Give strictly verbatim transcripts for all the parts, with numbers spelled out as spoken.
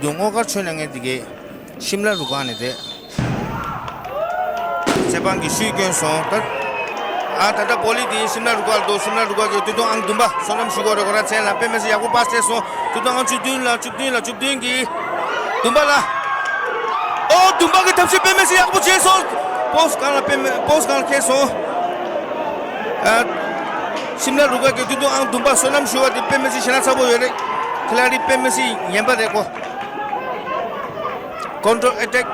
དུ་སྔོ་དཀར་མཆོད་གནང་མཁན་དེ་གས་ཤིམ་ལ་རུ་ཁག་ནས་རེད། རྩེད་འབང་གི་ཤུལ་བསྐྱོན་སོང་། ད་ཨ་ད་ལྟ་བོ་ལི་དེ་ཤིམ་ལ་རུ་ཁག་ལ་འདུག་ཤིམ་ལ་རུ་ཁག་གི་ཏུ་ཏུ་ཨང་བདུན་པ་བསོད་ནམས་ཞུ་གོ་རེ་གོ་ར་མཚན་ལ་དཔེ་མི་སྲིད་ཡག་པོ་པ་སི་སྤྲད་སོང་། ཏུ་ཏུ་ཨང་བཅུ་བདུན་ལ་བཅུ་བདུན་ལ་བཅུ་བདུན་གི་བདུན་པ་ལ། ཨོ་བདུན་པ་གི་ཐབས་ཤེས་དཔེ་མི་སྲིད་ཡག་པོ་བྱས་སོང་། པོ་སི་སྒང་ལ་དཔེ་མི་པོ་སི་སྒང་ལ་ཁེལ་སོང་། ཨ་ཤིམ་ལ་རུ་ཁག་གི་ཏུ་ཏུ་ཨང་བདུན་པ་བསོད་ནམས་ཞུ་བ་དེ་དཔེ་མི་སྲིད་ཞེ་དྲག་ཚ་པོ་ཡོད་རེད། ཁི་ལ་རི་དཔེ་མི་སྲིད་ངན་པ་རེད་ཁོ། ཀོན་ཊར་ཨེ་ཊེག་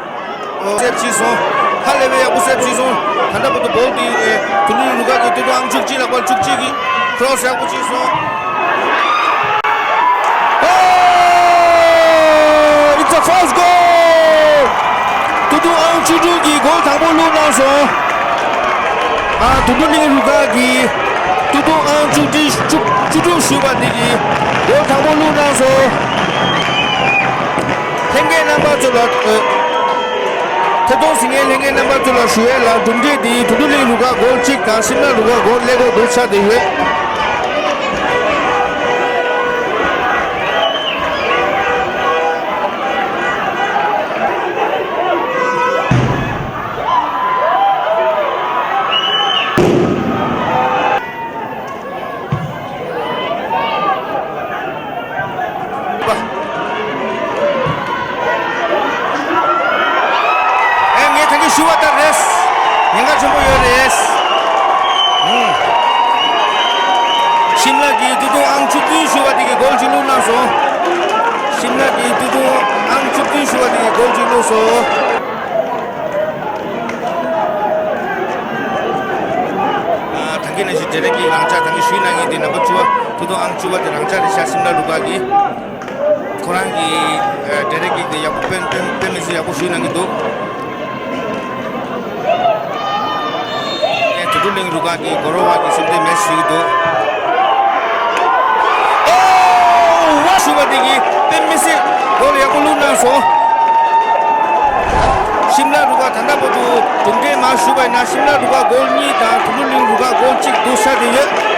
སེབ་བྱས་སོང་། ཧ་ལས་པའི་ཡག་པོ་སེབ་བྱས་སོང་། ད་ལྟ་བར་དུ་བོལ་དེ་ཐུ་ནུ་རུ་ཁག་གི་ཏུ་ཏུ་ཨང་བཅུ་གཅིག་ལག་པར་བཅུ་གཅིག་གི་ཀྲོ་སི་ཡག་པོ་བྱས་སོང་། Oh, it's a first goal! ཏུ་ཏུ་ཨང་བཅུ་དྲུག་གི་གོལ་དང་པོ་བླུགས་གནང་སོང་། ཨ་དུང་དུ་གླིང་རུ་ཁག་གི་ཏུ་ཏུ་ཨང་བཅུ་དྲུག་བཅུ་བཅུ་དྲུག་ཞུས་པ་དེ་གི་གོལ་དང་པོ་བླུགས་གནང་སོང་། ལྷན་རྒྱས་རྣམ་པ་ཚོ་ལ་ཨ་ཐད་གཏོང་གཟིགས་མཁན་ལྷན་རྒྱས་རྣམ་པ་ཚོ་ལ་ཞུ་ཡས་ལ་གྲུབ་འབྲས་དེ་དུང་དུ་གླིང་རུ་ཁག་གོལ་གཅིག་དང་ཤིམ་ལ་རུ་ཁག་གོལ་ཀླད་ཀོར་དུ་ཆགས་བསྡད་ཡོད། ཨེ་ངས་ད་གིན་ཞུ་བ་ལྟར་རེད། ཉེན་ཁ་ཆེན་པོ་ཡོད་རེད། ཨུམ། ཤིམ་ལ་གི་ཏུ་ཏུ་ཨང་བཅུ་བདུན་ཞུ་བ་དེ་གི་གོལ་གཅིག་བླུགས་གནང་སོང་། ཤིམ་ལ་གི་ཏུ་ཏུ་ཨང་བཅུ་བདུན་ཞུ་བ་དེ་གི་གོལ་གཅིག་བླུགས་སོང་། ཨ་ད་གིན་ནང་བཞིན་ཌེ་རེག་གི་རང་འཇགས་ད་གིན་ཞུས་གནང་མཁན་དེ་ནམ་བར་བཅུ་པ་ཏུ་ཏུ་ཨང་བཅུ་པ་དེ་རང་འཇགས་རེད་ཤག་ཤིམ་ལ་རུ་ཁག་གི། ཁོ་རང་གི་ཨ་ཌེ་རེག་ཀིག་དེ་ཡག་པོ་དཔེ་དཔེ་དཔེ་མི་སྲིད་ཡག་པོ་ཞུས་གནང་གི་འདུག་ཨེ་དུ་དུ་གླིང་རུ་ཁག་གི་གོ་རོ་བ་གི་སེམས་ཁྲལ་མེད་ཞུས་ཀྱི་འདུག་ཨོ་བ་ཞུ་བ་དེ་གི་དཔེ་མི་སྲིད་གོལ་ཡག་པོ་བླུགས་གནང་སོང་། ཤིམ་ལ་རུ་ཁག་ད་ལྟ་བར་དུ་གྲུབ་འབྲས་མ་ཞུས་པ་ཡིན་ན་ཤིམ་ལ་རུ་ཁག་གོལ་གཉིས་དང་དུ་དུ་གླིང་རུ་ཁག་གོལ་གཅིག་འདུག་ཤག་དེ་ཡོད།